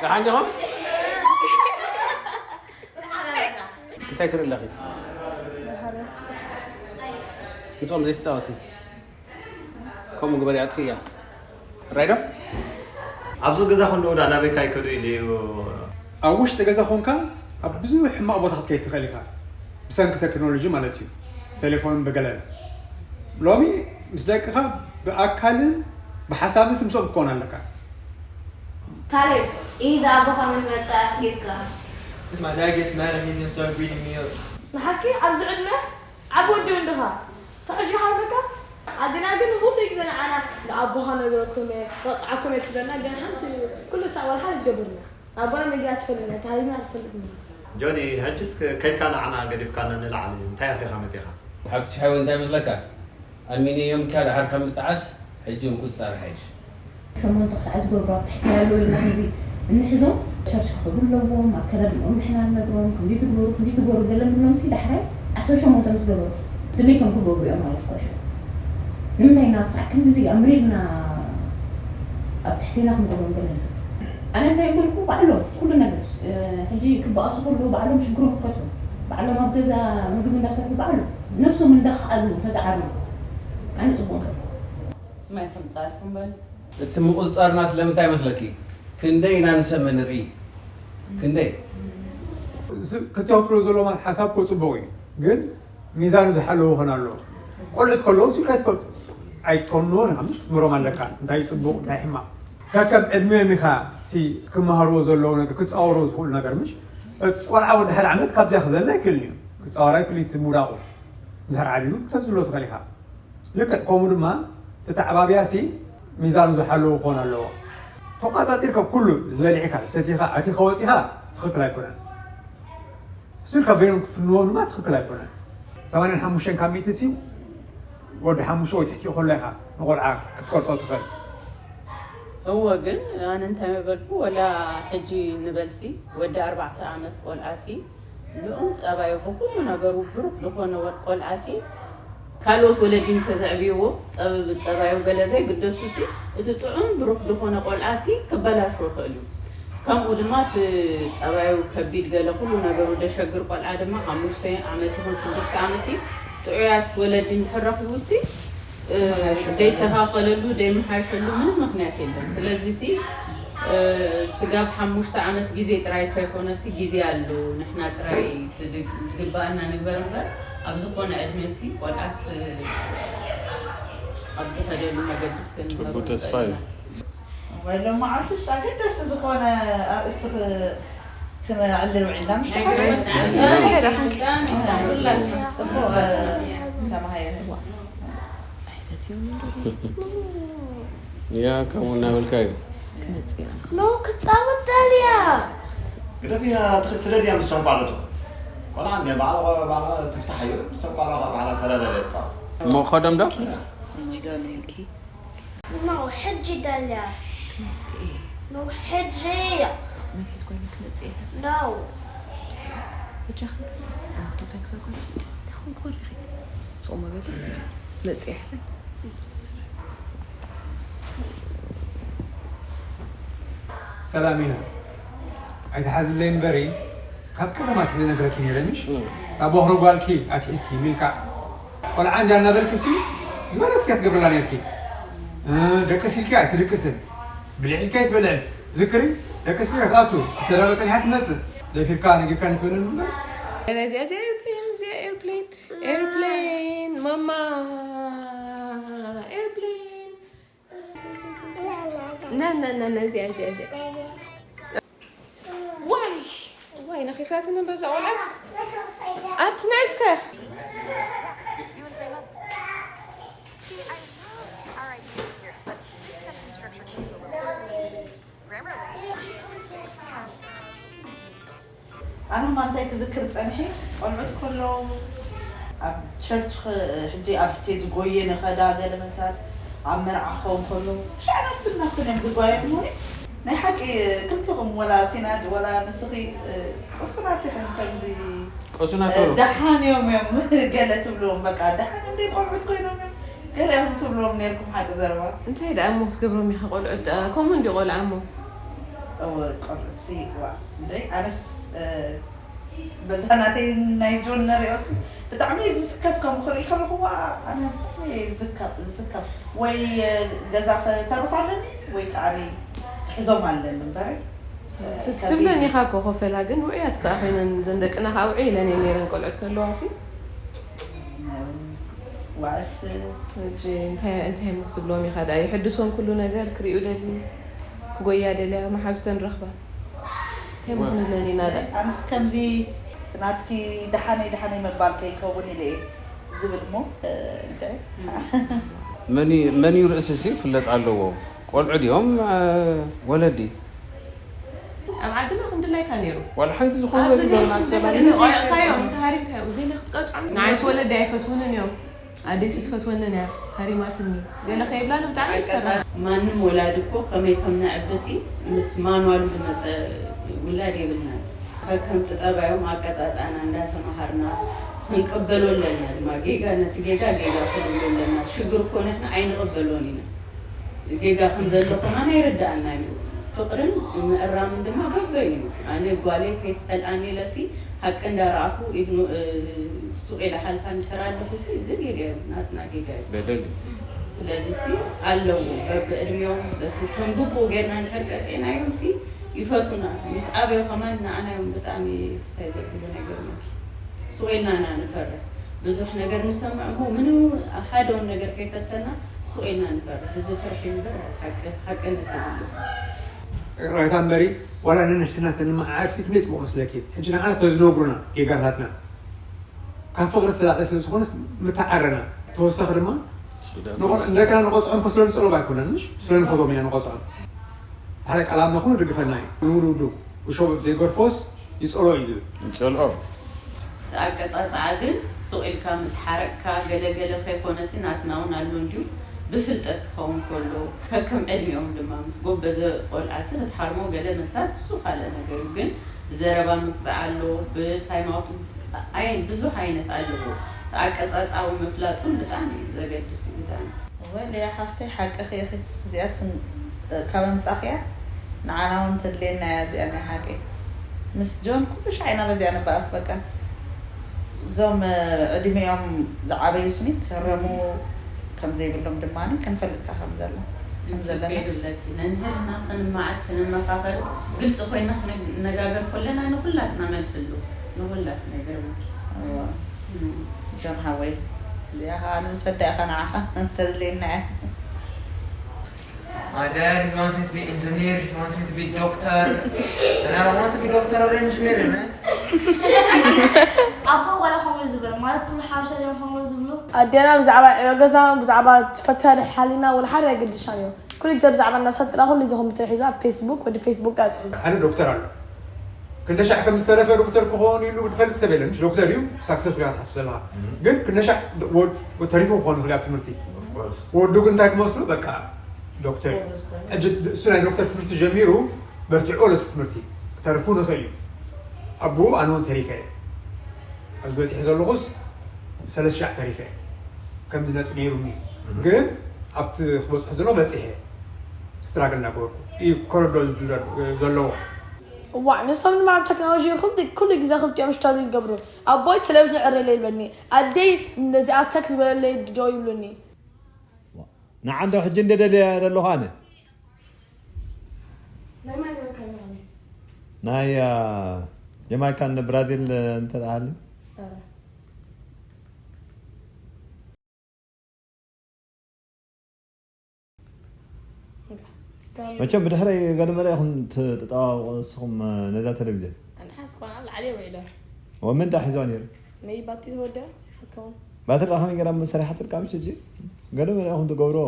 ደሓን ዲኹም? እንታይ ትርኢ ኣለኺ? ምስኦም ዘይትፃወቲ? ከምኡ ግበሪ፣ ኣጥፍእያ። ራይዶ? ኣብዚ ገዛ ክንዶ ወዳ ናበይ ካይከዱ ኢሉ እዩ። ኣብ ውሽጢ ገዛ ኮንካ ኣብ ብዙሕ ሕማቕ ቦታ ክትከይድ ትኽእል ኢኻ። ብሰንኪ ቴክኖሎጂ ማለት እዩ። ቴሌፎንን ብገለን። ሎሚ ምስ ደቅኻ ብኣካልን ብሓሳብን ስምሶም ክትኮን ኣለካ። ካሌብ፣ ኢድ ኣቦኻ ምን መጽእ ኣስጊድካ? My dad gets mad at me and he'll start beating me up. ንሓቂ ኣብዚ ዕድመ ዓቢ ወዲ እውን ድኻ? ፈቐጅካ ሃርበካ? ኣዴና ግን ንኹሉ ግዜ ንዓና ንኣቦኻ ነግረኩም እየ፣ ወቕጽዓኩም እየ ትብለና፣ ግን ሓንቲ ኩሉ ሳዕ ዋላ ሓደ ትገብርና። ኣቦና መጊና ትፈልጥና፣ ተሃሪምና ትፈልጥና። ጆኒ፣ ሕጅስ ከይድካ ንዓና ገዲፍካና ንላዕሊ እንታይ ኣፍሪኻ መጺኻ? ሓብቲ ሓወይ እንታይ መስለካ? ኣሚነዮም ኢልካ ደሓር ካብ ምጥዓስ ሕጂ ምቁጽጻር ይሓይሽ። ሸሞንተ ክሳዕ ዝገብሩ ኣብ ትሕቲ ያለው ኢልና ከምዚ እንሕዞም ቸርች ክኸዱ ኣለዎም፣ ኣከዳድንኦም ንሕና ንነግሮም፣ ከምዚ ትግበሩ ከምዚ ትግበሩ ገለ ንብሎም ሲ ዳሕራይ ዓሰርተ ሸሞንተ ምስ ገበሩ ድሌቶም ክገብሩ እዮም ማለት ኩዕሾ። ንምንታይ ኢና ክሳዕ ክንድዚ ኣምሪርና ኣብ ትሕቴና ክንገብሮም ገለ ንፈቱ? ኣነ እንታይ ምበልኩ ባዕሎም ኩሉ ነገር ሕጂ ክበኣሱ ከለዉ ባዕሎም ሽግሮም ክፈትሑ ባዕሎም ኣብ ገዛ ምግቢ እንዳሰርሑ ባዕሎም ነብሶም እንዳኸኣሉ ተዝዓርዩ ኣነ ጽቡቕ ምበልኩ። ማይ ከምጻልኩም በሉ። እቲ ምቁጽጻርና ስለምንታይ መስለኪ? ክንደይ ኢና ንሰመ ንርኢ? ክንደይ? ክተብሎ ዘለማ ሓሳብ እኮ ጽቡቕ እዩ፣ ግን ሚዛኑ ዝሓለወ ኾን ኣለዎ። ቆልዑት ከለዉ ሲ ከይትፈልጡ ኣይትኮንዎ ንኻ ምሽ ክትምሮም ኣለካ። እንታይ ጽቡቕ እንታይ ሕማቕ ከከም ዕድሚኦም ኢኻ ሲ ክመሃርዎ ዘለዎ ነገር ክጻወርዎ ዝኽእሉ ነገር ምሽ። ቆልዓ ወዲ ሓደ ዓመት ካብዚኣ ክዘለ ኣይክእልን እዩ። ክጻወር ኣይክእል እዩ እቲ ምውዳቑ። እንድሕር ዓብዩ ተዝሎ ትኽእል ኢኻ። ልክዕ ከምኡ ድማ ተተዓባብያሲ ሚዛኑ ዝሓለወ ክኾን ኣለዎ። ተቋጻጺርካ ኩሉ ዝበሊዕካ ዝሰቲኻ ኣቲኻ ወጺኻ ትኽክል ኣይኮነን። ሕሱልካ በይኖም ክትፍንዎም ድማ ትኽክል ኣይኮነን። ሰማንያን ሓሙሽተን ካብ ሚእቲ ሲ ወዲ ሓሙሽተ ወይ ትሕቲኡ ከሎ ኢኻ ንቆልዓ ክትቀርጾ ትኽእል። እወ ግን ኣነ እንታይ መበልኩ ወላ ሕጂ ንበልሲ ወዲ ኣርባዕተ ዓመት ቆልዓሲ ልኡም ጠባዩ ብኹሉ ነገሩ ብሩኽ ዝኾነ ወድ ቆልዓሲ ካልኦት ወለዲ እንተዘዕብይዎ ጠባዩ ገለ ዘይግደሱሲ እቲ ጥዑም ብሩኽ ዝኾነ ቆልዓሲ ክበላሾ ይኽእል እዩ። ከምኡ ድማ እቲ ጠባዩ ከቢድ ገለ ኩሉ ነገሩ ደሸግር ቆልዓ ድማ ሓሙሽተ ዓመት ይኹን ሽዱሽተ ዓመት ጥዑያት ወለዲ እንድሕር ረኺቡሲ ደይተኻኸለሉ ደይመሓሸሉ ምንም ምኽንያት የለን። ስለዚ ሲ ስጋብ ሓሙሽተ ዓመት ግዜ ጥራይ ከይኮነሲ ግዜ ኣሎ። ንሕና ጥራይ ዝግባኣና ንግበር እምበር ኣብ ዝኾነ ዕድመ ሲ ቆልዓስ ኣብ ዝኸደሉ መገዲ እስከ ንግበሮ ተስፋ እዩ። ወይ ሎማዓልትስ ኣገዳሲ ዝኾነ ኣርእስቲ ክነዕልል ውዒልና ምሽ ጽቡቕ ተማሃየረ ያ ከምኡ እናበልካ እዩ። ኖ ክጻወት ደልያ ግደፍያ ትኽድ ስደድያ ምስ ሰንቋለቱ ቆልዓ እንደ ባዕላ ባዕላ ትፍታሕ እዩ። ምስ ሰንቋላ ባዕላ ተረዳድያ ትጻወት። እሞ ክኸዶም ዶ? ኖ ሕጂ ደልያ ኖ ሕጂ መሲስ ኮይነ ክመጽእ እየ። ኖ በጃኺ እንታይ ክሳብ ኮነ እንታይ ኮን ኮሪኺ ጾሞ በሊ መጽእ ሰላም ኢና ኣይትሓዝለይ እምበሪ ካብ ቀደም ኣትሒዘ ነግረኪ ነይረ ምሽ እታ ቦኽሪ ጓልኪ ኣትሒዝኪ ሚልካ ቆልዓ እንድያ እናበልክሲ ዝበለትኪ እያ ትገብርላ ነይርኪ ደቅስ ኢልኪ ኣይትድቅስን ብልዒ ኢልኪ ኣይትበልዕን ዝክሪ ደቅስ ኢልካ ክትኣቱ እንተደኣ ጸኒሓ ትመጽእ ደፊርካ ነጊርካ ንትበልን እምበር ነዚኣ እዚኣ ኤርፕሌን እዚኣ ኤርፕሌን ኤርፕሌን ማማ ኤርፕሌን ና ና ና ና እዚኣ እዚኣ እዚኣ ዋይ ዋይ ነኺሳትኒ በዛ ቆልዓ ኣቲ ናይ እስከ ኣነ ማ እንታይ ክዝክር ጸኒሐ ቆልዑት ከለዉ ኣብ ቸርች ሕጂ ኣብ ስቴጅ ጎየ ንኸዳ ገለመታት ኣብ መርዓ ክኸውን ከሎ ሽዕናፍትን ናፍትን እዮም ዝጓየዩ እሞ ናይ ሓቂ ክልቲኹም ወላ ሲናድ ወላ ንስኺ ቅሱናት ኢኹም ከምዚ ቅሱናት በሉ። ደሓን እዮም እዮም ገለ ትብልዎም በቃ ደሓን እዮም ደይ ቆልዑት ኮይኖም እዮም ገለ ኢኹም ትብልዎም ነርኩም ሓቂ ዘረባ እንታይ ደኣ እሞ ክትገብሮም ኢኻ ቆልዑት ደኣ ከምኡ እንዲ ቆልዓ እሞ እወ፣ ቆልዑት ሲ ዋ እንደ ኣነስ በዛ ናተይ ናይ ጆን ነሪኦ ሲ ብጣዕሚ እየ ዝስከፍ። ከም ክርኢ ከለኹ ዋ ኣነ ብጣዕሚ እየ ዝስከፍ ዝስከፍ። ወይ ገዛ ክተርፍ ኣለኒ ወይ ከዓ ክሕዞም ኣለኒ እምበረ ትብለን ኢኻ እኮ ኮፈላ ግን ውዕያት ከዓ ኮይነን ዘን ደቅና ከዓ ውዕይ ኢለን እየን ነይረን ቆልዑት ከለዋ ሲ ዋዕስ ሕጂ እንታይ እንታይ እሞ ክትብሎም ኢኻ ደኣ ይሕድሶም ኩሉ ነገር ክሪኡ ደልዩ ክጎያ ደልያ መሓዙተን ረኽባ እንታይ እሞ ክንብለን ኢና ደኣ ኣንስ ከምዚ ናትኪ ደሓነይ ደሓነይ መባል ከይከውን ኢለ እየ ዝብል እሞ እንታይ መን እዩ ርእሲ ሲ ክፍለጥ ኣለዎ። ቆልዑ ድዮም ወለዲ? ኣብ ዓድና ከም ድላይካ ነይሩ ዋላ ሓንቲ ዝኾነ ኣብዚ ግን ዶርማት ድሕሪ ሰላም ቆየቕካዮም ተሃሪምካዮም ገለ ክትቀፅዖም ንዓይስ ወለዲ ኣይፈትውንን እዮም ኣደይሲ ትፈትወንን እያ ሃሪማትኒ ገለ ከይብላኒ ብጣዕሚ ይፈራ ማንም ወላዲ እኮ ከመይ ከም ነዕብሲ ምስ ማንዋሉ ዝመፀ ውላድ የብልናን። ከከም ጥጠባዮም ኣቀፃፃና እንዳተምሃርና ክንቅበሎ ኣለና ድማ ጌጋ ነቲ ጌጋ ጌጋ ክንብሎ ኣለና። ሽግር እኮ ንሕና ኣይንቕበሎን ኢና። ጌጋ ከም ዘሎ ከማን ኣይርድኣና እዩ። ፍቕርን ምእራምን ድማ በበይኑ እዩ። ኣነ ጓለይ ከይትፀልኣኒ ኢለሲ ሓቂ እንዳረኣኹ ኢግኖ ሱቕ ኢለ ሓልፋ እንድሕር ኣለኹ ሲ እዚ ጌጋ እዩ ናትና ጌጋ እዩ። በደል እዩ። ስለዚ ሲ ኣለዎ በብዕድሜኦም በቲ ከም ግቡእ ጌርና እንድሕር ቀፂእናዮም ሲ ይፈቱና ምስ ዓበዩ ከማን ንዓና እዮም ብጣዕሚ ክስታይ ዘብሉ ነገር መኪ ሱቕ ኢልና ኢና ንፈርሕ ብዙሕ ነገር ንሰምዕ እሞ ምንም ሓደ እውን ነገር ከይፈተና ሱቕ ኢልና ንፈርሕ እዚ ፍርሒ እምበር ሓቂ ሓቅነት የብሉ ራይታ እምበሪ ዋላ ንንሕና ተንመዓርሲ ክንደይ ፅቡቕ መስለኪ ሕጂ ንዓና ተዝነግሩና ጌጋታትና ካብ ፍቕሪ ዝተላዕለ ስለ ዝኾነስ ምተዓረና ተወሳኺ ድማ ንቆ- እንደገና ንቆፅዖም ከ ስለ ንፀሎም ኣይኮነን ምሽ ስለ ንፈትዎም ኢና ንቆፅዖም ሓደ ቃል ኣምላኽ እውን ድግፈና እዩ ንውልውዱ ውሾ ዘይገርፎስ ይፀሎ እዩ ዝብል ይፀልኦ ኣቀፃፅዓ ግን ሱቕ ኢልካ ምስ ሓረቕካ ገለገለ ከይኮነሲ ናትና እውን ኣሎ እንድዩ ብፍልጠት ክኸውን ከሎ ከከም ዕድሚኦም ድማ ምስ ጎበዘ ቆልዓሲ ክትሓርሞ ገለ መልታት እሱ ካልእ ነገር እዩ ግን ብዘረባ ምግፃዕ ኣሎ ብታይማውት ኣይ ብዙሕ ዓይነት ኣለዎ ኣቀፃፃዊ ምፍላጥ እውን ብጣዕሚ እዩ ዘገድስ እዩ ብጣዕሚ ወልያ ሓፍተይ ሓቅኺ ኢኺ እዚኣስ ካብ ኣምፃኽያ ንዓና እውን ተድልየና እያ እዚኣ ናይ ሓቂ ምስ ጆን ኩሉ ሻዕ ኢና በዚኣ ንበኣስ በቃ እዞም ዕድሚኦም ዝዓበዩ ስኒ ክህረሙ ከም ዘይብሎም ድማ ክንፈልጥ ከዓ ከም ዘሎ ከም ዘለና ይብለኪ ነንሕድና ክንመዓድ ክንመኻኸር ግልፂ ኮይና ክንነጋገር ከለና ንኩላትና መልሲ ኣሎ ንኩላትና ይገርመኪ እዋ ጆን ሓወይ እዚኣ ከዓ ንውሰዳ ኢኻ ንዓኻ እንተዝልየና እያ My dad, he wants me to be engineer, he wants me to be doctor. And I don't want to be doctor or engineer, man. ኣቦ ዋላ ከምኡ ዝብሎ ማለት ኩሉ ሓበሻ ድዮም ከምኡ ዝብሉ ኣዴና ብዛዕባ ዕዮ ገዛ ብዛዕባ ትፈተሪ ሓሊና ወላ ሓደ ኣይገድሻን እዩ ኩሉ ግዜ ብዛዕባ ነብሳ ጥራ ኩሉ ግዜ ኮምፒተር ሒዛ ኣብ ፌስቡክ ወዲ ፌስቡክ ጥራ ትሕዝ ሓደ ዶክተር ኣሎ ክንደ ሻዕ ከም ዝተረፈ ዶክተር ክኾን ኢሉ ዝፈልጥ ሰብ የለን ዶክተር እዩ ሳክሰስፉል ኢኻ ትሓስብ ዘለኻ ግን ክንደ ሻዕ ተሪፉ ክኾን ይኽእል ኣብ ትምህርቲ ወዱ ግን እንታይ ትመስሉ በቃ ዶክተር እዩ ሕጂ እሱ ናይ ዶክተር ትምህርቲ ጀሚሩ በርቲዑ ኣሎ እቲ ትምህርቲ ክተርፉ ንኽእል እዩ ኣብኡ ኣነ እውን ተሪፈ እየ ኣብዚ በፂሐ ዘለኹስ ሰለስተ ሻዕ ተሪፈ እየ ከምዚ ነጥቢ ነይሩኒ ግን ኣብቲ ክበፅሑ ዘሎ በፂሐ ስትራግል እናገበርኩ እዩ ከረዶ ዘለዎ እዋዕ ንሶም ድማ ኣብ ቴክኖሎጂ ኩሉ ግዜ ክልቲኦም ስትራግል ይገብሩ ኣቦይ ቴሌቪዥን ዕረለ ይብለኒ ኣደይ ነዚኣ ተክ ዝበለለይ ዶ ይብሉኒ ንዓንዶ ሕጂ እንደደልየ ዘለኹ ኣነ ናይ ጀማይካን ብራዚል እንተደኣሃሊ መቸም ብድሕረይ ገለመለ ኢኹም ትጠዋወቑ ንስኹም ነዛ ቴሌቪዝን ንሓስ ኮና ላዕሊ ውዒለ ወምን ዳ ሒዝዋ ነይሩ ነይ ባቲ ተወደ ሓከውን ባትሪ ከመይ ገይራ መሰሪሓ ጥርቃሚት ሕጂ ገለመለ ኢኹም ትገብርዎ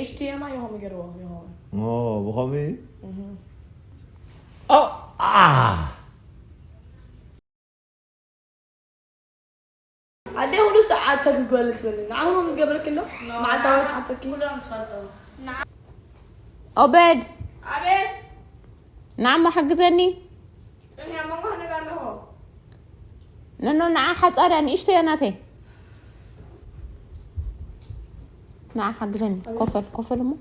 ኤችቲኤምኣይ ኢኹም ገይርዎ ይኸውን ብኸምኡ እዩ ኣደ ሁሉ ሰዓት ተክስ ዝበለት በል ንዓሁም ገበረክ እንዶ መዓልታዊ ተሓተኪ ኩሎም ዝፈልጡ ኦበድ ኣቤት ንዓሞ ሓግዘኒ ፅንያ መማህ ነጋ ኣለኹ ነኖ ንዓ ሓፃዳ ንእሽተያ ናተይ ንዓ ሓግዘኒ ኮፈል ኮፈል እሞ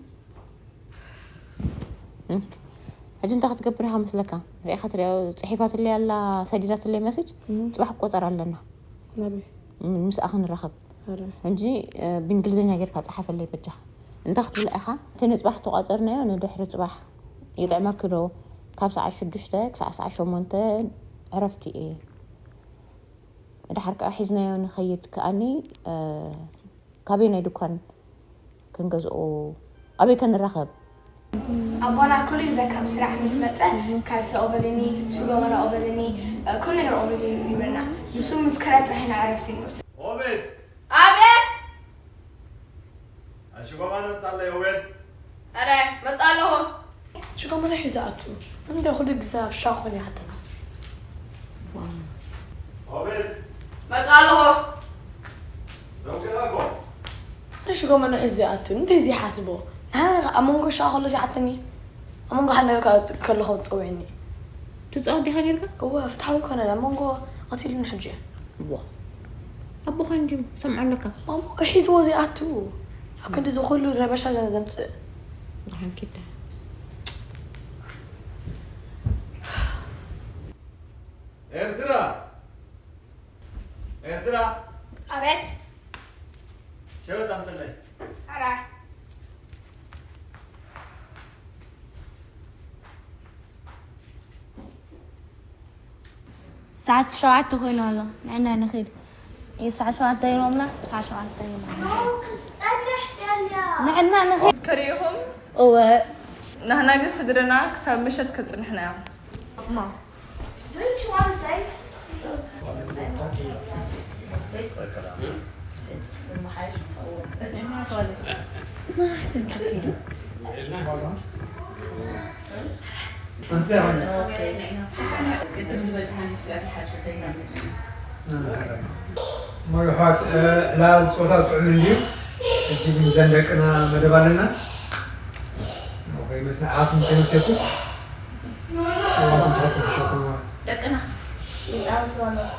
ሕጂ እንታይ ክትገብር ኢኻ መስለካ? ሪኢኻ ትሪኦ፣ ጽሒፋትለይ ኣላ፣ ሰዲዳትለይ መሴጅ። ጽባሕ ክቆጸር ኣለና። ናበይ? ም-፣ ምስኣ ክንራኸብ። ሕጂ፣ እ፣ ብእንግሊዝኛ ጌርካ ጸሓፈለይ በጃኻ። እንታይ ክትብላ ኢኻ? እቲ ንጽባሕ ተቋጸርናዮ ንድሕሪ ጽባሕ ይጥዕመኪ ዶ? ካብ ሰዓት ሽዱሽተ ክሳዕ ሰዓት ሸሞንተ ዕረፍቲ እየ። ድሓር ከኣ ሒዝናዮ ንኸይድ ከኣኒ፣ እ፣ ካበይ ናይ ድኳን ክንገዝኦ? ኣበይ ከንራኸብ? ኣቦና ኩሉ ግዜ ካብ ስራሕ ምስ መጸ፣ ካልሲ ኦበልኒ፣ ሽጎመና ኦበልኒ፣ ኩሉ ነገር ኦበልኒ ይብለና። ንሱ ምስ ከረ ጥራሕ ኢና ዕረፍቲ ንወስድ። ኦቤት! ኣቤት! ኣሽጎማና ጻለይ ኦቤት! ኣረ፣ መጻ ኣለኹ። ሽጎመና ሒዛ ኣቱ። እንደ ኩሉ ግዜ ኣብ ሻኾን ይሓተና። ኦቤት! መጻ ኣለኹ። ደውቂላኮ። እንታይ ሽጎመና ሒዛ ኣቱ? እንታይ እዚ ሓስቦ? ንሓና ኣብ መንጎ ሻ ከሎ ሲዓተኒ። ኣብ መንጎ ሓደ ነገር ከ-፣ ከለኹ ትጸውዕኒ። ትጻወት ዲኻ ጌርካ? እወ፣ ፍትሓዊ ኣይኮነን። ኣብ መንጎ ቀቲሉኒ ሕጂ። እዋ። ኣቦኻ እንድዩ፣ ሰምዖ ኣለካ። ማሞ፣ ሒዝዎ ዘይኣቱ። ኣብ ክንዲ እዚ ኩሉ ረበሻ ዘ-፣ ዘምጽእ። ደሓን ኪድ ደሓን። ኤርትራ! ኤርትራ! ኣቤት። ሸበጥ ኣምጽለይ። ኣራ። ሰዓት ሸውዓተ ኮይኑ ኣሎ። ንዕና ንኺድ። እዩ ሰዓት ሸውዓተ ኢሎምና፣ ሰዓት ሸውዓተ ኢሎምና። ንዕና ንኺድ። ከሪኢኹም? እወ። ናህና ግን ስድርና ክሳብ ምሸት ከጽንሕና እዮም። እማ። Don't you wanna say? መሪሖት፣ እ፣ ዕላል ጾታ ጥዑም እንድዩ። ሕጂ ብዘን ደቅና መደብ ኣለና። ከይመስና ዓኹም ከይመስየኩም። እዋንኩም ትሃኩም ሕሸኩም። ደቅና ይጻወቱ ኣለዉ።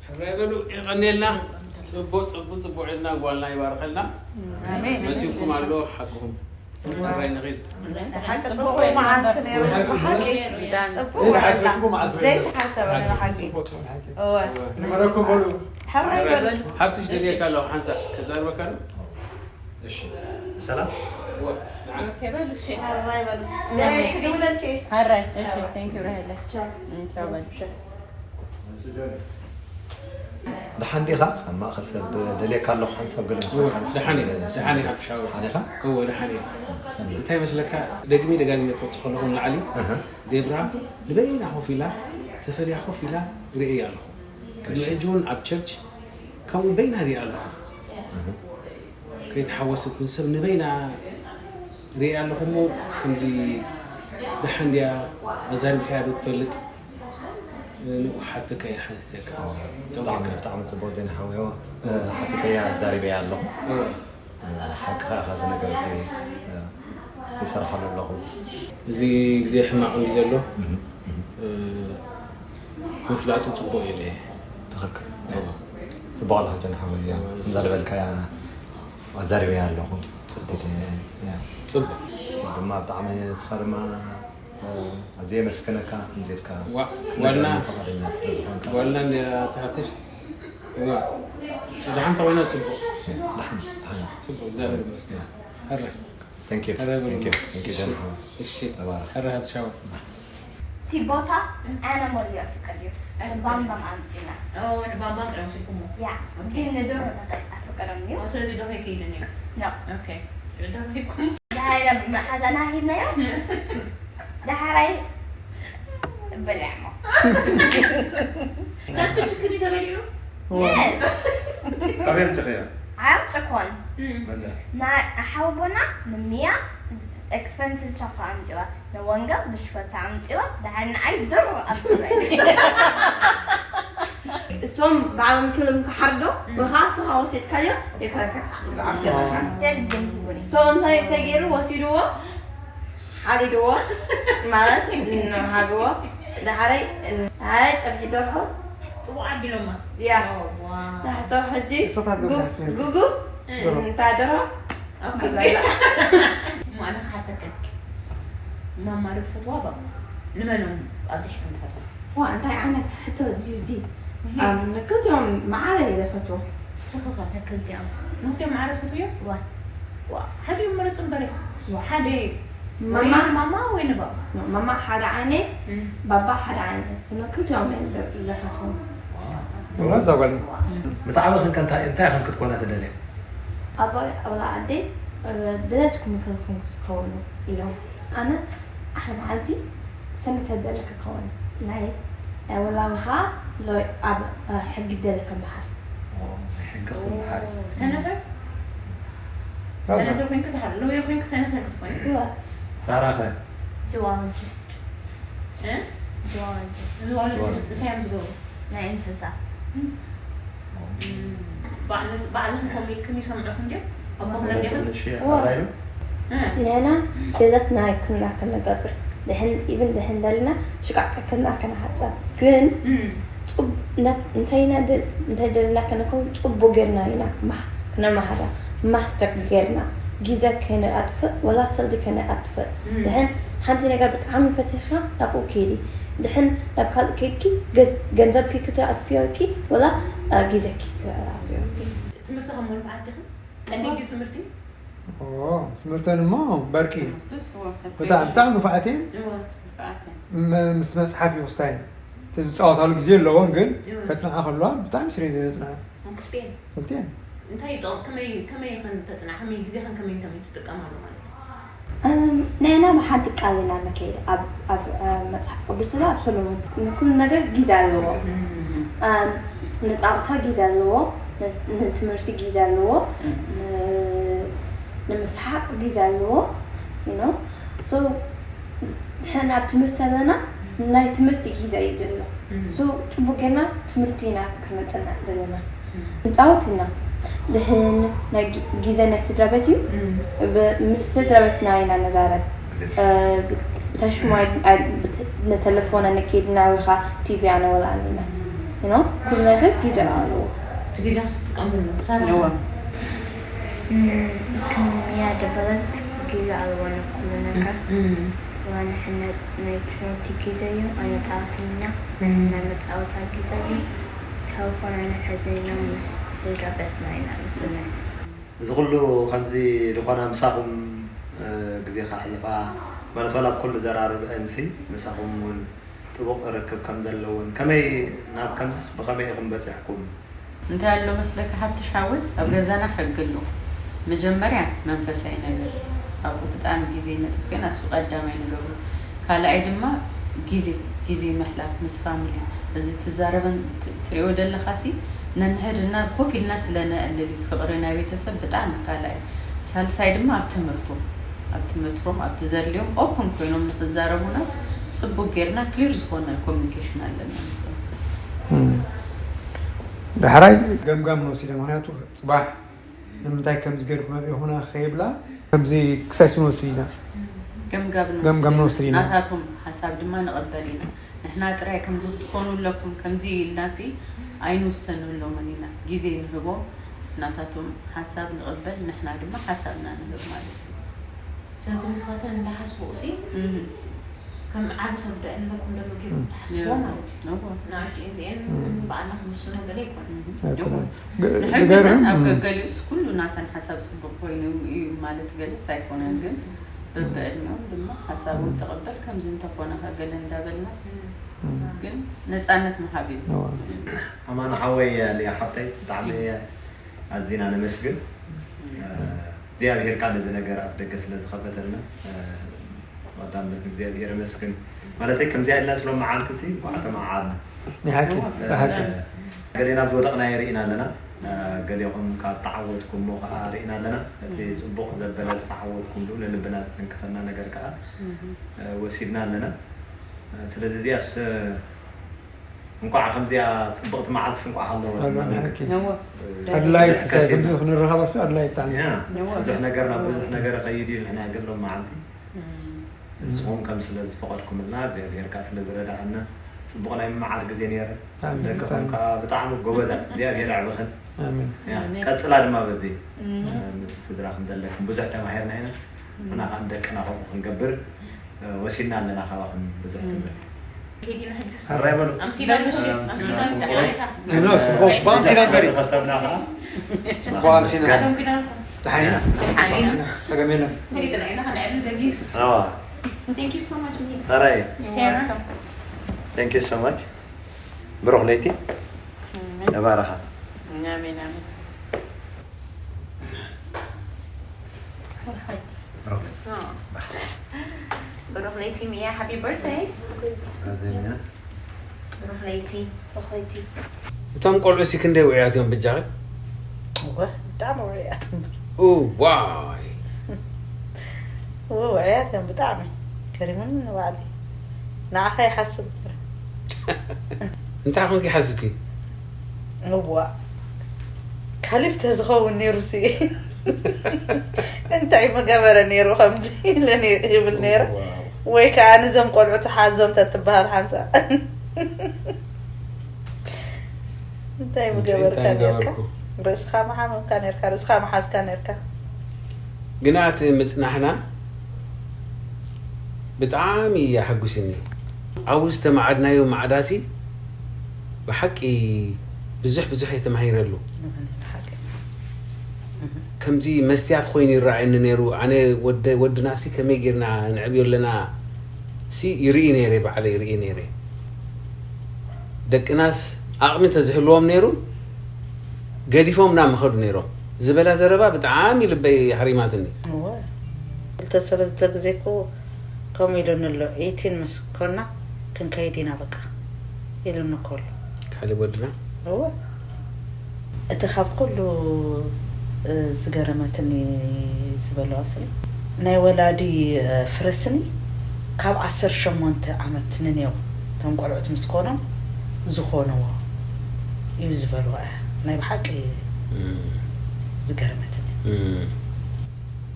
ሕራይ በሉ፣ የቐንየልና። ጽቡቕ፣ ጽቡቕ፣ ጽቡቕ ኢልና ጓልና ይባርኸልና። ኣሜን። መሲኩም ኣሎ ሓቅኹም። ሕራይ ንኺድ። ጽቡቕ መዓልቲ ነይሩ። ብሓቂ ጽቡቕ መዓልቲ። ዘይተሓሰበ ነይሩ ሓቂ። ዘይተሓሰበ ነይሩ ሓቂ። እወ። እወ። ንበረኩም በሉ። ሕራይ በሉ። ሓብትሽ ደልየካ ኣለኹ ሓንሳእ ከዛርበካ ዶ? እሺ። ሰላም። እወ። ኦኬ በሉ፣ እሺ። ሕራይ በሉ። ኣሜን። ትደውለልኪ። ሕራይ፣ እሺ፣ ቴንክ ዩ ራሄለ። ቻው። እም፣ ቻው በሉ። ደሓን ዲኻ? ኣብ ማእኸል ሰብ ደልየካ ኣለኹ፣ ሓንሳብ ገለ ምስ በልካ ንስኻ ደሓን እየ፣ ደስ ደሓን እየ፣ ይብል። ሓብትሽ ሓወይ። ደሓን ኢኻ? እወ፣ ደሓን እየ። ሰኒ። እንታይ መስለካ፣ ደግሜ ደጋግሜ ክወጽእ ከለኹ ንላዕሊ፣ ኣሃ። ዴብራ ንበይና ኮፍ ኢላ፣ ተፈልያ ኮፍ ኢላ ርእየ ኣለኹ። ቅድሚ እሺ። ሕጂ እውን ኣብ ቸርች ከምኡ በይና ርእየ ኣለኹ። ኣሃ። ከይተሓወሰት ምስ ሰብ ንበይና ርእየ ኣለኹ እሞ፣ ክንዲ ደሓን ድያ፣ ኣዛሪብካያ ዶ ትፈልጥ? ንኡ ሓተካ እየ ሓቲተካ። ብጣዕሚ፣ ብጣዕሚ ጽቡቕ ዜና ሓወዮ። እ፣ ሓቲተያ ኣዛሪበያ ኣለኹ። እወ። እ፣ ሓቅኻ ኢኻ፣ እዚ ነገር እዚ፣ እ፣ ይሰርሓሉ ኣለኹ። እዚ ግዜ ሕማቕ እንድዩ ዘሎ፣ እህ፣ እህ። እ፣ ምፍላጡ ጽቡቕ ኢለ እየ። ትኽክል። እወ። ጽቡቕ ኣለኻ ጆን ሓወይ፣ እያ። እወ፣ ከምዛ ዝበልካያ ኣዛሪበያ ኣለኹ። ጽቡቕ። እያ። ጽቡቕ። ድማ ብጣዕሚ ንስኻ ድማ ኣዝየ የመስግነካ፣ ከምዚ ኢልካ ዋ-፣ ክትነግረኒ ዋና፣ ፈቓደኛ ስለ ዝኾንካ። ዋና እንድያ ትሓትሽ? ዋ፣ ደሓን ተኾይና ጽቡቕ። ደሓን፣ ደሓን። ጽቡቕ፣ እግዚኣብሔር ይመስገን። ሕራይ። Thank you. ሕራይ በሉ። Thank you. Thank you፣ እሺ፣ ጀምሮ። እሺ። ተባረኽ። ሕራይ ሃትሻው። እቲ ቦታ ኣነ ሞልዮ ኣፍቅር እዩ። ኣፍቅር። ባምባም ኣምጺና። ኦ፣ ንባምባም ጥራይ ወሲድኩሞ? ያ። ኦኬ። ግን ንደርሆ ተጠ-፣ ኣፍቅሮም እዩ። ኦ፣ ስለዚ ደርሆ ይከይድን እዩ? ኖ። ኦኬ። ስለዚ ደርሆ ይኩም። ደሃይ መሓዛና ሂብናዮ። ደሃራይ በሊዕሞ። ናትኪ ችክኒ ተበሊዑ? Yes። ኣበይ ኣምጺኽዮ? ኣምጽኮን። እም። መለ? ና-፣ ሓወቦና ንሚያ ኤክስፐንሲቭ ሾፕ ኣምጺዋ፣ ንወንጌል ብሽኮታ ኣምጺዋ፣ ደሓር ንዓይ ድሮ ኣምጺዋ። እሶም ባዕሎም ክልም ክሓርዶ፣ እም። ወኻ ስኻ ወሲድካዮ፣ ይከረከታ። ኣም ገዛኻ። ስቴል ግን ሂቡኒ። ሶ እንታይ ተገይሩ? ወሲድዎ፣ ሓሊድዎ፣ ማለት ንሃብዎ፣ ደሓረይ፣ ደሓረይ ጸብሒ ደርሆ። ጥቡቕ ኣቢሎማ። ያ። ኦ፣ ዋው። ዳሕሶ ሕጂ እሶታት ጉ-፣ ገባስ ነይሩ። ጉጉ፣ እም። እንታይ ደርሆ? ኦኬ። ኣብዛ ኣላ። እሞ ኣነ ክሓተክን። ማማ ዶ ትፈትዋ ባባ? ንመኖም ኣብዚሕኩም ትፈትዋ? ዋ እንታይ ዓይነት ሕቶ እዩ እዚ? ኣም፣ ንክልቲኦም መዓረ እየ ዝፈትዎ። ስኽኸ? ንክልቲኦም ንክልቲኦም መዓረ ትፈትውዮም? ዋ። ዋ፣ ሓዲኦም ምረጽ እምበረ። ዋ። ሓደ ማማ ወይ ማማ ወይ ንባባ? ማማ ሓደ ዓይነ እም። ባባ ሓደ ዓይነ ስነ ክልቲኦም እዮም ደ- ዝፈትዎም። እምራ እዛ ጓል ምስ ዓበኽን ከ እንታይ እንታይ ኢኽን ክትኮና ትደልያ? ኣቦይ ኣውላ ኣደይ ድሌትኩም ይፈልኩም ክትከውኑ ኢሎም። ኣነ ኣሕለ መዓልቲ ሰነተር ደለ ክከውን ናይ ወላዊ ከዓ ሎይ ኣብ ሕጊ ደለ ከመሃር። ናይ ሕጊ ክትመሃሪ። ሰነተር ራዛ ሰነተር ኮይንክ ዝሓር ሎየር ኮይንክ ሰነተር ክትኮን እወ ሳራኸ? Zoologist. እ? Zoologist. ዝዋለጅስት እንታይ እዮም ዝገብሩ? ናይ እንስሳ። ባዕልኽን ከምኡ ኢልክን ይሰምዑኽን ድዮም? ኣቦኽን ኣዴኽን? ትንሽ ዋ። ኣባይሉ ንሕና ገዛትና ክና ክንገብር ድሕን ኢቭን ድሕን ደልና ሽቃቅ ክና ክንሓፀብ ግን እም። ጽብ- ና- እንታይ ኢና ደል- እንታይ ደልና ከነከውን ጽቡቅ ጌርና ኢና ማህ- ክነማሃራ ማስተር ጌርና ግዜ ከይነኣጥፍእ ወላ ሰልዲ ከይነኣጥፍእ እም። ድሕን ሓንቲ ነገር ብጣዕሚ ፈቲኻ ናብኡ ከይዲ ድሕን ናብ ካልእ ከይድኪ ገዝ- ገንዘብኪ ክትኣጥፍዮኪ ወላ አ፣ ግዜኪ ክትኣጥፍዮኪ ትምህርቲ ከም መንፋዓት ዲኽን? ቀንዲ ድዩ ትምህርቲ? ትምህርተን እሞ በርቂ ትምህርትስ ወፈት ብጣዕሚ ብጣዕሚ ንፉዓት እየን እወ። ንፉዓት እየን። ም- ምስ መፅሓፍ ይውሳይ እቲ ዝፃወታሉ ግዜ ኣለዎን ግን እወ። ከፅንዓ ከለዋ ብጣዕሚ ስለ ዘፅንዓ ክልቲኤን ክልቲኤን እንታይ ይጠቕ- ከመይ ከመይ ኸን ተፅንዓ ከመይ ግዜ ኸን ከመይ ከመይ ትጥቀማሉ ማለት እዩ? እም፣ ንሕና ብሓንቲ ቃል ኢና ንከይድ ኣብ ኣብ እ፣ መፅሓፍ ቅዱስ ተላ ኣብ ሰሎሞን ንኩሉ ነገር ግዜ ኣለዎ እም፣ ንፃውታ ግዜ ኣለዎ ን- ንትምህርቲ ግዜ ኣለዎ ን- ንምስሓቅ ግዜ ኣለዎ you know so ድሕን ኣብ ትምህርቲ ኣለና ናይ ትምህርቲ ግዜ እዩ ዘሎ so ፅቡቅ ጌርና ትምህርቲ ኢና ከነጥንዕ ዘለና ንፃወት ኢና ድሕን ናይ ጊ- ግዜ ናይ ስድራ ቤት እዩ ብ- ምስ ስድራ ቤትና ኢና ነዛረብ እ፣ ብታሽሙ ኣይ- ኣይ- ብት- ንተለፎና ንከይድ ናብኻ ቲቪ ኣነወላኣን ኢና you know ኩሉ ነገር ግዜ ኣለዎ እቲ ግዜ ክትጥቀምሉ ሳራ እወ። Can we add a bullet? Giza alwana kulunaka. Wana hina na twenty giza yo ana tawtina. Na matsawta giza yo. Telefon ana hazina mis sida betna ina misina. እዚ ኩሉ ከምዚ ዝኾና ምሳኹም እ፣ ግዜ ከሕልፋ ማለት ዋላ ኣብ ኩሉ ዘራርብአንሲ ምሳኹም እውን ጥቡቕ ርክብ ከም ዘለውን ከመይ ናብ ከምዝስ ብኸመይ ኢኹም በፂሕኩም? እንታይ ኣሎ መስለካ ሓብትሽ ሓወይ ኣብ ገዛና ሕጊ ኣሎ። መጀመርያ መንፈሳዊ ነገር ኣብኡ ብጣዕሚ ግዜ ነጥፍና እሱ ቀዳማይ ንገብሮ። ካልኣይ ድማ ግዜ ግዜ ምሕላፍ ምስ ፋሚሊ እዚ ትዛረበን ት- ትሪኦ ደለኻሲ ነንሕድና ኮፍ ኢልና ስለ ነዕልል እዩ። ፍቕሪ ናይ ቤተሰብ ብጣዕሚ ካልኣይ። ሳልሳይ ድማ ኣብ ትምህርቶም ኣብ ትምህርቶም ኣብቲ ዘድልዮም ኦፕን ኮይኖም ንክዛረቡናስ ፅቡቅ ጌርና ክሊር ዝኾነ ኮሚኒኬሽን ኣለና ምስኦም። ዳሕራይ ገምጋም ንወስድ ኢና ምክንያቱ ፅባሕ ንምንታይ ከምዚ ገርኩም ኣብኹና ከይብላ ከምዚ ክሳይ ስንወስድ ኢና። ገምጋም ገምጋም ኢና። ንወስድ ኢና። ናታቶም ሓሳብ ድማ ንቐበል ኢና። ንሕና ጥራይ ከምዚ ክትኮኑ ኣለኩም ከምዚ ኢልናሲ ኣይንውሰነሎምን ኢና። ግዜ ንህቦም ናታቶም ሓሳብ ንቐበል ንሕና ድማ ሓሳብና ንህብ ማለት እዩ። ስለዚ ንሳተን እንዳሓስብኡ ሲ እህ፣ ከም ዓቢ ሰብ ደዕንበኩም ደሎ ጌሩ ትሓስብዎ ማለት እዩ። እዎ። ንኣሽቱ እዚአን በዓልና ክንውስኖ ገለ ይኮን እህ፣ ኣይኮነን። እዎ። ግ- ንሕግዘን ዝገርም ኣብ እም፣ ገገሊኡስ ኩሉ ናተን ሓሳብ ፅቡቅ ኮይኑ እዩ ማለት ገለ ሳይኮነን ግን በብዕድሚኦም ድማ ሓሳቦም ተቐበል ከምዚ እንተኾነ ከገለ እንዳበልናስ እም፣ ግን ነፃነት ምሃብ እዩ። እዎ። ኣማን ሓወይ ሊያ ሓብተይ ብጣዕሚ ኣዚና ነመስግን። እግዚኣብሔር ቃል እዚ ነገር ኣፍ ደገ ስለ ዝኸፈተልና ቀዳምነት ንእግዚኣብሔር የመስግን። ማለተይ ከምዚኣ ኢልና ስለ መዓልቲ ሲ እንኳዕ ተመዓዓልና። ናይ ሓቂ ናይ ሓቂ ገሌና ዝወደቕና የርኢና ኣለና። ገሌኹም ካብ ተዓወትኩሞ ከዓ ርኢና ኣለና። እቲ ፅቡቕ ዘበለ ዝተዓወትኩምሉ ንልብና ዝጠንክፈና ነገር ከዓ ወሲድና ኣለና። ስለዚ እዚኣስ እንኳዕ ከምዚኣ ፅብቕቲ መዓልቲ እንኳዕ ሃለወት ኣሎ እናበልኩ ሓቂ እዎ። ኣድላይ ብዙሕ ከሲርና። ከምዚ ክንረኸበ ሲ ኣድላይ ብጣዕሚ ያ እዎ። ብዙሕ ነገር ናብ ብዙሕ ነገር ከይድ እዩ ንሕና ግን ሎም መዓልቲ እም። ንስኹም ከም ስለ ዝፈቐድኩምልና እግዚኣብሔር ከዓ ስለ ዝረዳእና ፅቡቕ ናይ ምምዓር ግዜ ነይረ ኣሜን። ደቅኹም ከዓ ብጣዕሚ ጎበዛት እግዚኣብሔር ኣዕብኽን ኣሜን። ያ ኣሜን። ቀፅላ ድማ በዚ ምስ ስድራኹም ዘለኩም ብዙሕ ተማሂርና ኢና ንሕና ከዓ ንደቅና ከምኡ ክንገብር ወሲድና ኣለና ካባኹም ብዙሕ ትምህርቲ። ከዲና ሕጂ ሕራይ በሉ። ኣምሲና ምሽ ኣምሲና ኖ፣ ጽቡቕ፣ ጽቡቕ ኣምሲና ይበሪ። ከሰብና ከዓ ጽቡቕ ኣምሲና። ኣዶንግዳልኩም ደሓን ኢና። ሓሊና ጸገም የለን። ፈሊጥና ኢና ከነዕብል ደሊና ኣዋ፣ Thank you so much ሕራይ። Sarah Thank you so much። ብሩኽ ለይቲ። ተባረኻ። ኣሜን ኣሜን። ብሩኽ ለይቲ። ብሩኽ ለይቲ ሚያ፣ ሃፒ በርትደይ። ብሩኽ ለይቲ። እቶም ቆልዑ ሲ ክንደይ ውዕያት እዮም ብጃኺ? እወ ብጣዕሚ ውዕያት እምበር። ዋይ እወ ውዕያት እዮም ብጣዕሚ። ገሪሙኒ ንባዕለይ። ንዓኻ ይሓስብ እምበር። እንታይ ኮንኪ ሓስብኪ? እዋ ካሊብ ተዝኸውን ነይሩ ሲ እንታይ ምገበረ ነይሩ ከምዚ ኢለ ነይሩ ይብል ነይረ። ወይ ከዓ ንዞም ቆልዑ ትሓዞም ተትበሃል ሓንሳ እንታይ ምገበርካ እንታይ ነርካ? ገበርኩ? ርእስኻ መሓመምካ ነርካ፣ ርእስኻ መሓዝካ ነርካ። ግና እቲ ምፅናሕና ብጣዕሚ የሐጉስኒ። ኣብኡ ዝተማዓድናዮ ማዕዳሲ ብሓቂ ብዙሕ ብዙሕ የተማሂረሉ። ከምዚ መስትያት ኮይኑ ይረኣየኒ ነይሩ። ኣነ ወደ- ወድናሲ ከመይ ጌርና ንዕብዮ ኣለና ሲ ይርኢ ነይረ፣ ባዕለ ይርኢ ነይረ። ደቅናስ ኣቕሚ እንተዝህልዎም ነይሩ ገዲፎምና ምኸዱ ነይሮም ዝበላ ዘረባ ብጣዕሚ ልበይ ሃሪማትኒ። እወ ክልተ ሰለስተ ግዜ እኮ ከምኡ ኢሉኒ ኣሎ። ኤይቲን ምስ ኮና ክንከይድ ኢና በቃ ኢሉኒ እኮ ኣሎ። ካሊብ ወድና እወ እቲ ካብ ኩሉ ዝገረመትኒ ዝበለዋ ስኒ ናይ ወላዲ ፍረስኒ ካብ ዓሰርተ ሸሞንተ ዓመት ንኔው እቶም ቆልዑት ምስ ኮኖም ዝኾንዎ እዩ ዝበልዋ እያ ናይ ብሓቂ ዝገርመትኒ።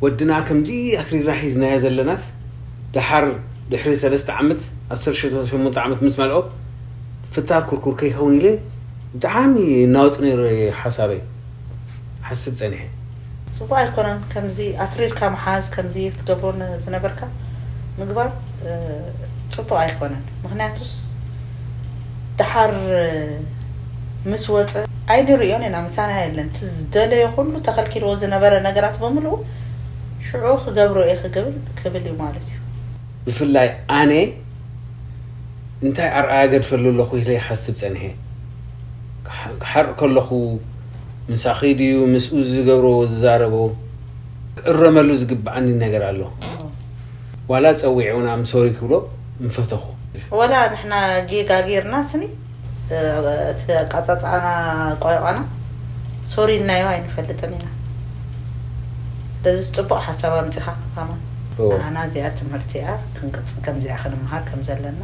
ወድና ከምዚ ኣትሪርና ሒዝናዮ ዘለናስ ደሓር ድሕሪ ሰለስተ ዓመት ዓሰርተ ሸሞንተ ዓመት ምስ መልኦ ፍታር ኩርኩር ከይኸውን ኢለ ብጣዕሚ እናወፅ ነይረ ሓሳበይ ሓስብ ፀኒሐ። ፅቡቅ ኣይኮነን ከምዚ ኣትሪርካ ምሓዝ ከምዚ ክትገብሮ ዝነበርካ ምግባር ፅቡቅ ኣይኮነን። ምክንያቱስ ደሓር ምስ ወፀ ኣይንርእዮን ኢና ምሳና የለን እቲ ዝደለዮ ኩሉ ተኸልኪልዎ ዝነበረ ነገራት በሙሉኡ ሽዑ ክገብሮ እየ ክብል ክብል እዩ ማለት እዩ። ብፍላይ ኣነ እንታይ ኣርኣያ ገድፈሉ ኣለኹ ኢለ ይሓስብ ፀኒሐ። ክሓርእ ከለኹ ምሳኺ ድዩ ምስኡ ዝገብሮ ዝዛረቦ ክእረመሉ ዝግብኣኒ ነገር ኣሎ። ዋላ ፀዊዑና ምሶሪ ክብሎ ምፈተኹ። ወላ ንሕና ጌጋ ጌርና ስኒ እቲ ኣቃፃፃና ቆይቋና ሶሪ ኢልናዮ ኣይንፈልጥን ኢና። ስለዚ ፅቡቅ ሓሳብ ኣምፂኻ ኣማን። ንዓና እዚኣ ትምህርቲ እያ ክንቅፅል ከምዚኣ ክንምሃር ከም ዘለና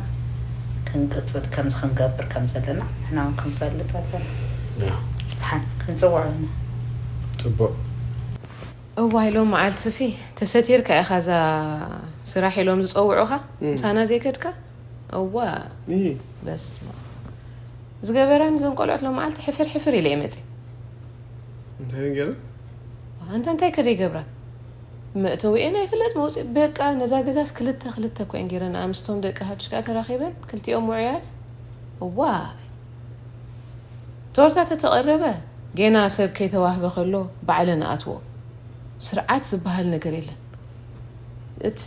ክንቅፅል ከምዚ ክንገብር ከም ዘለና ንሕና እውን ክንፈልጥ ኣለና። ሓን ክንፅውዖ ኣለና። ፅቡቅ እዋይ ሎም መዓልትሲ ተሰቲርካ ኢኻ እዛ ስራሕ ኢሎም ዝፀውዑኻ ምሳና ዘይከድካ እዋ በስመ ዝገበራኒ እዞን ቆልዑት ሎም መዓልቲ ሕፍር ሕፍር ኢለ እየ መፅእ እንታይ ገረ ኣንተ እንታይ ከደ ይገብራ መእተዊኤን ኣይፍለጥ መውፅእ በቃ ነዛ ገዛስ ክልተ ክልተ እኮ እየን ገይረን ኣምስቶም ደቂ ሃዱሽ ከዓ ተራኺበን ክልቲኦም ውዑያት እዋ ቶርታ ተተቐረበ ጌና ሰብ ከይተዋህበ ከሎ ባዕለ ንኣትዎ ስርዓት ዝበሃል ነገር የለን እቲ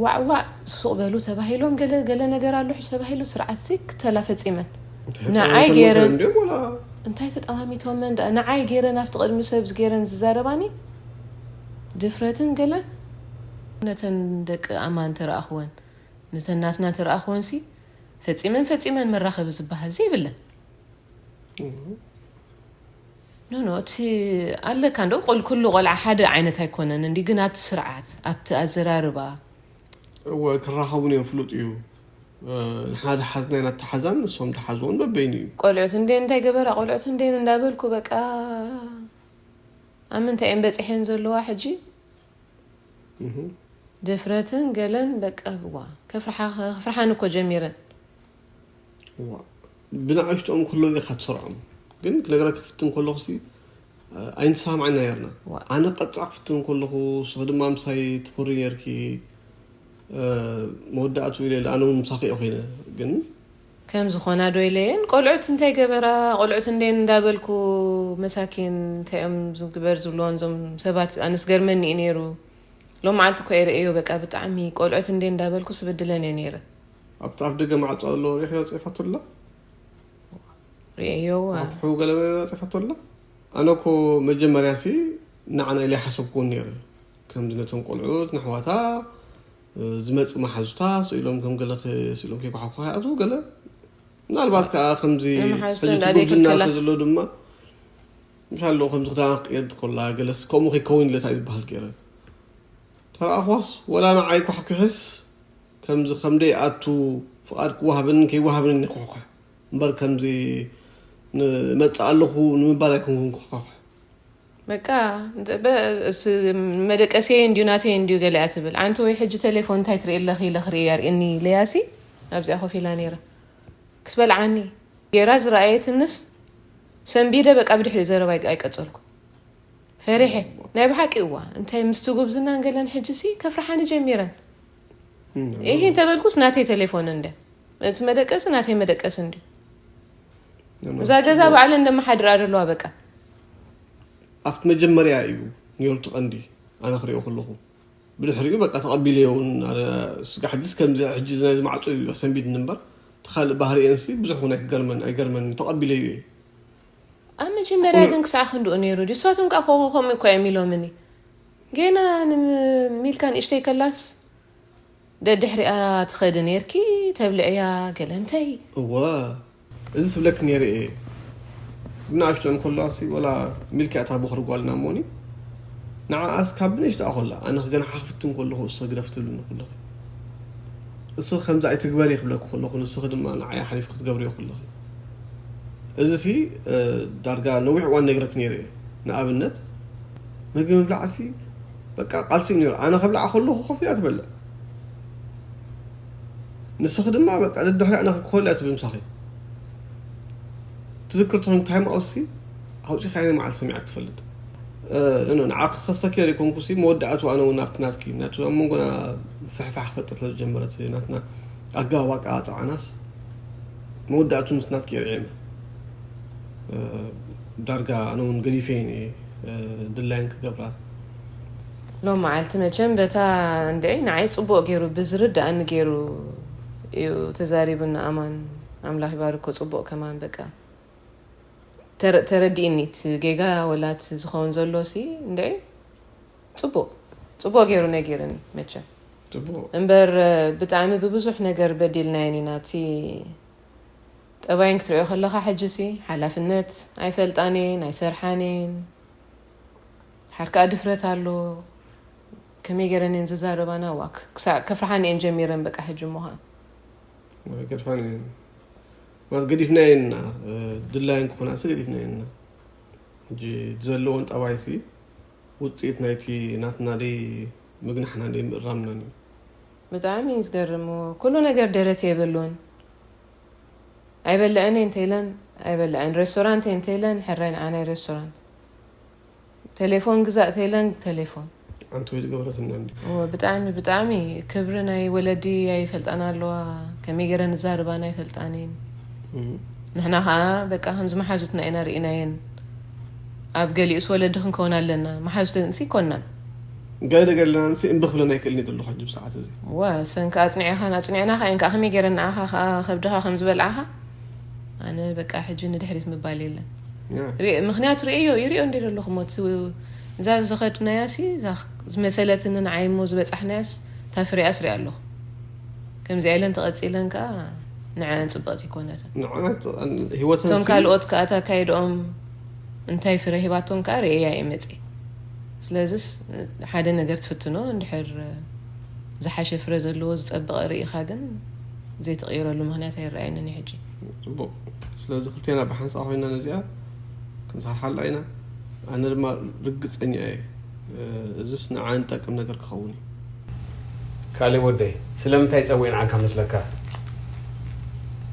ዋዕዋዕ ሱቕ በሉ ተባሂሎም ገለ ገለ ነገር ኣሎ ሕጂ ተባሂሉ ስርዓት ሲ ክተላ ፈፂመን ንዓይ ገይረን እንታይ ተጠማሚቶመን ደኣ ንዓይ ገይረን ኣብቲ ቅድሚ ሰብ ዝገይረን ዝዛረባኒ ድፍረትን ገለን ነተን ደቂ ኣማን ተረኣኽወን ነተን ናትና ተረኣኽወን ሲ ፈፂመን ፈፂመን መራኸቢ ዝበሃል ዘይብለን ኖ ኖ እቲ ኣለካ እንዶ ቆል ኩሉ ቆልዓ ሓደ ዓይነት ኣይኮነን እንዲ ግን ኣብቲ ስርዓት ኣብቲ ኣዘራርባ እወ ክራኸቡን እዮም ፍሉጥ እዩ ንሓደ ሓዝና ኢና ተሓዛን ንሶም ድሓዝዎን በበይኑ እዩ ቆልዑት እንዴ እንታይ ገበራ ቆልዑት እንዴን እንዳበልኩ በቃ ኣብ ምንታይ እየን በፂሐን ዘለዋ ሕጂ ድፍረትን ገለን በቃ ብዋ ከፍርሓን እኮ ጀሚረን ብንኣሽቶኦም ከለዉ ኢኻ ትሰርዖም ግን ክነግረካ ክፍትን ከለኹ ሲ ኣይንሰማማዕን ነይርና ኣነ ቀፃ ክፍትን ከለኹ ንስኺ ድማ ምሳይ ትኮሪ ነይርኪ መወዳእቱ ኢለ ኣነ እውን ምሳኺ ኮይነ ግን ከም ዝኾና ዶ ኢለየን። ቆልዑት እንታይ ገበራ? ቆልዑት እንዴን እንዳበልኩ መሳኪን እንታይ እዮም ዝግበር ዝብልዎን እዞም ሰባት ኣነስ ገርመኒ እዩ ነይሩ። ሎም መዓልቲ እኮ የርእዮ በቃ ብጣዕሚ ቆልዑት እንዴ እንዳበልኩ ስብድለን እየ ነይረ። ኣብቲ ኣፍ ደገ ማዕፆ ኣሎ ሪእኽዮ ፅሒፋቶ ኣላ ርእዮዋ ኣቑሑ ገለ መለ ፅሒፋቶ ኣላ። ኣነ እኮ መጀመርያ ሲ ንዓና ኢለ ሓሰብኩውን ነይረ። ከምዚ ነቶም ቆልዑት ንሕዋታ ዝመፅ መሓዙታ ስኢሎም ከም ገለ ስኢሎም ከይጓሓኩ ይኣትዉ ገለ ምናልባት ከዓ ከምዚ ንመሓዙታ ሕጂ እንዳ ትጉብዝና ዘይክልከላ። ዘሎ ድማ ምሻሎ ከምዚ ክዳና ክቅየድ ከላ ገለስ ከምኡ ከይከውን ኢለታ እዩ ዝበሃል ገይረ ተረኣኽዋስ ወላ ንዓይ ኳሕኩሕስ ከምዚ ከምደይ ኣቱ ፍቓድ ክዋሃብን ከይዋሃብን ይኩሕኩሕ እምበር ከምዚ ንመፅእ ኣለኹ ንምባል ኣይኮንኩን ኩሕኳሕ በቃ እንተ- በ- ስ- መደቀስየ እንድዩ ናተይ እንድዩ ገሊኣ ትብል ኣንቲ ወይ ሕጂ ቴሌፎን እንታይ ትርኢ ኣለኺ ኢለ ክርኢ ኣርእኒ ኢለያሲ ኣብዚኣ ኮፍ ኢላ ነይራ ክትበልዓኒ ገይራ ዝረኣየትንስ ሰንቢደ በቃ ብድሕሪ ዘረባ ኣይቀ- ኣይቀጸልኩ ፈሪሐ ናይ ብሓቂ እዋ እንታይ ምስቲ ጉብዝናን ገለን ሕጂ ሲ ከፍርሓኒ ጀሚረን ይህ እንተበልኩስ ናተይ ቴሌፎን እንደ እቲ መደቀሲ ናተይ መደቀሲ እንዲ እዛ ገዛ ባዕለ እንደመሓድር ኣደለዋ በቃ ኣብቲ መጀመርያ እዩ ነይሩ እቲ ቀንዲ ኣነ ክሪኦ ከለኹ ብድሕሪኡ በቃ ተቐቢለዮ እውን ኣረ ስጋ ሕጅስ ከምዚ ሕጂ ናይ ዝማዕፆ እዩ ኣሰንቢድኒ እምበር እቲ ካልእ ባህሪኤንሲ ብዙሕ እውን ኣይክገርመን ኣይገርመን ተቐቢለዮ እየ ኣብ መጀመርያ ግን ክሳዕ ክንድኡ ነይሩ ድዩ ንሳቶም ከዓ ኮ- ከምኡ እኮ እዮም ኢሎምኒ ጌና ንሚልካ ንእሽተይ ከላስ ደድሕሪኣ ትኸዲ ነርኪ ተብልዕያ ገለ እንታይ እወ እዚ ስብለክ ነይረ እየ ብናእሽቶ እንከሎ ኣሲ ወላ ሚልኪ ኣታ ቦኽሪ ጓልና እሞኒ ንዓኣስ ካብ ብንእሽቶ ኣኾላ ኣነ ክገና ሓኽፍትን ከለኹ እሶ ግደፍ ትብልኒ ከለኺ እስኺ ከምዚ ኣይትግበሪ ክብለኪ ከለኹ ንስኺ ድማ ንዓይ ሓሊፍ ክትገብርዮ ከለኺ እዚ ሲ ዳርጋ ነዊሕ እዋን ነግረክ ነይረ እየ ንኣብነት ምግቢ ምብላዕ ሲ በቃ ቃልሲ እዩ ነይሩ ኣነ ከብላዓ ከለኹ ኮፍ እያ ትበልዕ ንስኺ ድማ በቃ ደድሕሪ ኣነ ክኮል እያ ትብል ምሳኺ ትዝክር ትኾን ታይም ኣውሲ ኣውፂኻዮ መዓል ሰሚዓ ትፈልጥ ንዓኺ ክኸሰኪ ዘይኮንኩሲ መወዳእቱ ኣነ እውን ኣብቲ ናትኪ ናቱ ኣብ መንጎና ፍሕፋሕ ክፈጥር ስለዝጀመረት ናትና ኣገባብ ኣቀባፅዓናስ መወዳእቱ ምስ ናትኪ ርዒመ ዳርጋ ኣነ እውን ገዲፈ እየ ድላይን ክገብራ ሎም መዓልቲ መቸም በታ እንድዒ ንዓይ ፅቡቅ ገይሩ ብዝርድኣኒ ገይሩ እዩ ተዛሪቡና ኣማን ኣምላኽ ይባርኮ ፅቡቅ ከማን በቃ ተረ- ተረዲእኒ እቲ ጌጋ ወላ እቲ ዝኸውን ዘሎ ሲ እንድዒ ፅቡቅ ፅቡቅ ገይሩ ነጊርኒ መቸም ፅቡቅ እምበር ብጣዕሚ ብብዙሕ ነገር በዲልናየን ኢና እቲ ጠባይን ክትሪኦ ከለኻ ሕጂ ሲ ሓላፍነት ኣይፈልጣን እየን ኣይሰርሓን እየን ሓር ከዓ ድፍረት ኣሎ ከመይ ገይረን እየን ዝዛረባና ዋ ክሳዕ ከፍርሓን እየን ጀሚረን በቃ ሕጂ እሞ ከዓ ገድፋን እየን ማለት ገዲፍና የና ድላየን ክኾና ሲ ገዲፍና የና ሕጂ ዘለዎን ጠባይ ሲ ውፅኢት ናይቲ ናትና ደይ ምግናሕና ደይ ምእራምናን እዩ ብጣዕሚ እዩ ዝገርም ኩሉ ነገር ደረት የብሉን ኣይበልዐን እየ እንተይለን ኣይበልዐን ሬስቶራንት እየ እንተይለን ሕራይ ንዓናይ ሬስቶራንት ቴሌፎን ግዛእ ተይለን ቴሌፎን ኣንቲ ወይ ዝገበረትና እንዲ እወ ብጣዕሚ ብጣዕሚ ክብሪ ናይ ወለዲ ኣይፈልጣን ኣለዋ ከመይ ገይረን ዝዛርባን ኣይፈልጣንን ንሕና ከዓ በቃ ከምዚ መሓዙትና ኢና ርኢናየን ኣብ ገሊኡስ ወለዲ ክንከውን ኣለና መሓዙትንስ ይኮናን ገለ ገለናንሲ እምቢ ክብለና ይክእልኒ ዘለኹ ሕጂ ብሰዓት እዚ ዋ ሰንካ ኣፅኒዕኻን ኣፅኒዕናኻ እየን ከዓ ከመይ ገይረን ንዓኻ ከዓ ከብድኻ ከም ዝበልዓኻ ኣነ በቃ ሕጂ ንድሕሪት ምባል የለን ያ ርኢ- ምክንያቱ ርእዮ ይርእዮ እንዲ ዘለኹ ሞ እቲ እዛ ዝኸድናያ ሲ እዛ ዝመሰለትኒ ንዓይ ሞ ዝበፃሕናያስ እታ ፍሬኣስ ሪኣ ኣለኹ ከምዚኣ ኢለን ተቐፂለን ከዓ ንዐን ፅብቕቲ ይኮነተን ንዓና ህይወተን እቶም ሲ- ካልኦት ከዓ እታ ካይድኦም እንታይ ፍረ ሂባቶም ከዓ ርእያ እየ መፅእ ስለዚስ ሓደ ነገር ትፍትኖ እንድሕር ዝሓሸ ፍረ ዘለዎ ዝፀበቐ ርኢኻ ግን ዘይትቕይረሉ ምክንያት ኣይረኣየንን እዩ ሕጂ ፅቡቅ ስለዚ ክልቴና ብሓንሳእ ኮይና ነዚኣ ክንሰርሓላ ኢና ኣነ ድማ ርግፀኛ እየ እዚስ ንዓ ንጠቅም ነገር ክኸውን እዩ ካሌብ ወደይ ስለምንታይ ፀዊዕናዓካ መስለካ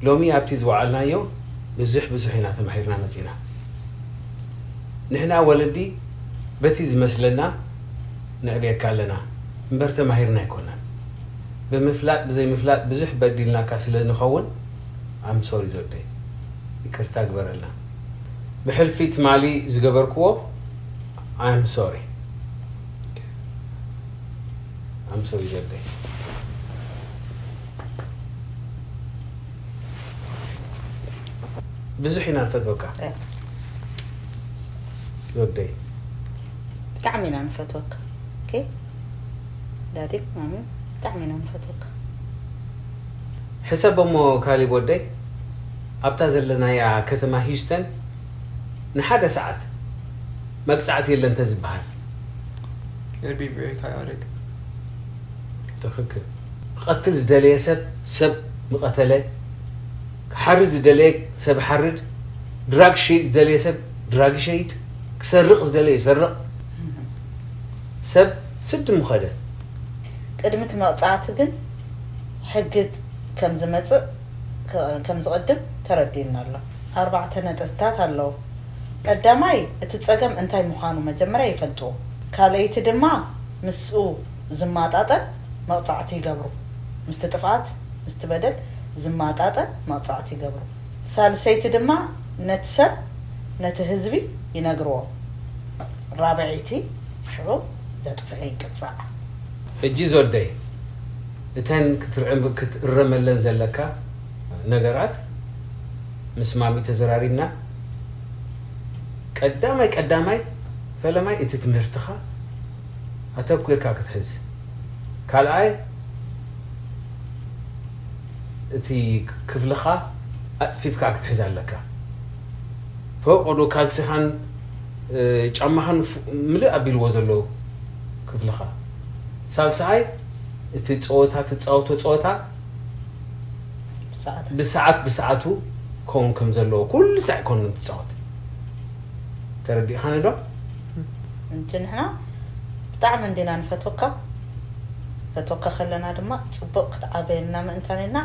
ሎሚ ኣብቲ ዝወዓልናዮ ብዙሕ ብዙሕ ኢና ተማሂርና መፂና ንሕና ወለዲ በቲ ዝመስለና ንዕብየካ ኣለና እምበር ተማሂርና ኣይኮናን ብምፍላጥ ብዘይምፍላጥ ብዙሕ በዲልናካ ስለ ንኸውን፣ I'm sorry ዞደይ፣ ይቅርታ ግበረልና። ብሕልፊ ትማሊ ዝገበርክዎ፣ I'm sorry። I'm sorry ዞደይ። ብዙሕ ኢና ንፈትወካ። እ። ዞደይ። ብጣዕሚ ኢና ንፈትወካ። ኦኬ? ዳዲ፣ ማሚ፣ ብጣዕሚ ኢና ንፈትወካ። ሕሰብ እሞ ካሊብ ወደይ፣ ኣብታ ዘለናያ ከተማ ሂውስተን ንሓደ ሰዓት መቅጻዕቲ የለን ተዝበሃል። It'd be very chaotic. ትኽክል። ክቐትል ዝደለየ ሰብ ሰብ ምቐተለ፣ ክሓርድ ዝደለየ ሰብ ሓርድ፣ ድራግ ክሸይጥ ዝደለየ ሰብ ድራግ ይሸይጥ፣ ክሰርቕ ዝደለየ ይሰርቕ፣ ሰብ ስድ ምኸደ። ቅድሚ እቲ መቕጻዕቲ ግን ሕጊ ከም ዝመጽእ ከ- ከም ዝቕድም ተረዲእና ኣሎ። ኣርባዕተ ነጥብታት ኣለዉ። ቀዳማይ፣ እቲ ጸገም እንታይ ምዃኑ መጀመርያ ይፈልጥዎ። ካልኣይቲ ድማ ምስኡ ዝማጣጠን መቕጻዕቲ ይገብሩ። ምስቲ ጥፍኣት፣ ምስቲ በደል ዝማጣጠን መቕጻዕቲ ይገብሩ። ሳልሰይቲ ድማ ነቲ ሰብ፣ ነቲ ህዝቢ ይነግርዎ። ራብዐይቲ ሽዑ ዘጥፍአ ይቅጻዕ። ሕጂ ዞደይ፣ እተን ክትርዕም- ክትእረመለን ዘለካ ነገራት ምስ ማሚ ተዘራሪብና፣ ቀዳማይ ቀዳማይ ፈለማይ እቲ ትምህርትኻ ኣተኩርካ ክትሕዝ፣ ካልኣይ እቲ ክፍልኻ ኣጽፊፍካ ክትሕዝ ኣለካ። ፈቆዶ ካልሲኻን እ፣ ጫማኻን ፍ- ምልእ ኣቢልዎ ዘሎ ክፍልኻ። ሳልሳይ እቲ ጸወታ ትጻወቶ ጸወታ ብሰዓት ብሰዓት ብሰዓቱ ክኸውን ከም ዘለዎ ኩሉ ሳዕ ይኮኑ ትጻወት። ተረዲእኻኒ ዶ? እንጂ ንሕና ብጣዕሚ እንዲና ንፈትወካ። ፈትወካ ከለና ድማ ጽቡቕ ክትዓበየና ምእንታን ኢልና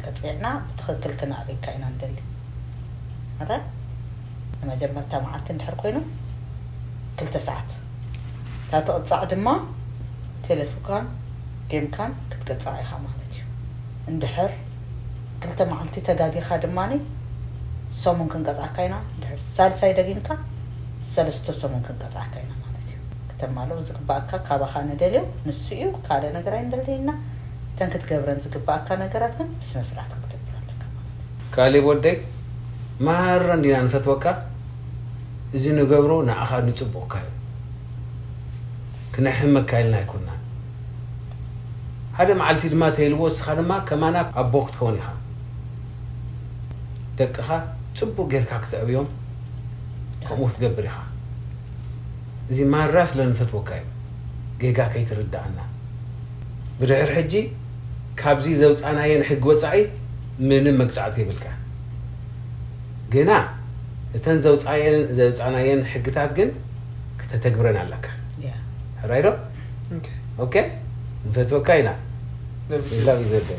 ቀጺዕና ብትኽክል ክነዕብየካ ኢና ንደሊ። ኣረ ንመጀመርታ መዓልቲ እንድሕር ኮይኑ ክልተ ሰዓት እታ ትቕጻዕ ድማ ቴሌፎንካን ጌምካን ክትቅጻዕ ኢኻ ማለት እዩ። እንድሕር ክልተ መዓልቲ ተጋጊኻ ድማ ሰሙን ክንቀጽዓካ ኢና። እንድሕር ሳልሳይ ደጊምካ ሰለስተ ሰሙን ክንቀጽዓካ ኢና ማለት እዩ። ከተማልኦ ዝግባኣካ ካባኻ ንደልዮ ንሱ እዩ፣ ካልእ ነገር ኣይንደልይና። እተን ክትገብረን ዝግባኣካ ነገራት ግን ብስነ ስርዓት ክትገብር ኣለካ ማለት እዩ። ካሌብ ወደይ፣ ማራ እንዲና ንፈትወካ። እዚ ንገብሮ ንዓኻ ንጽቡቕካ እዩ። ክነሕመካ ኢልና ኣይኮናን። ሓደ መዓልቲ ድማ ተይልዎ፣ እስኻ ድማ ከማና ኣቦ ክትከውን ኢኻ። ደቅኻ ጽቡቕ ጌርካ ክተዕብዮም ከምኡ ክትገብር ኢኻ። እዚ ማራ ስለ ንፈትወካ እዩ። ጌጋ ከይትርድኣና። ብድሕር ሕጂ ካብዚ ዘውጻናየን ሕጊ ወጻኢ ምንም መግጻዕቲ የብልካ። ግና እተን ዘውጻየን- ዘውጻናየን ሕግታት ግን ክተተግብረን ኣለካ። ያ። ሕራይ ዶ? ኦኬ? ንፈትወካ ኢና። We love you ዘደ።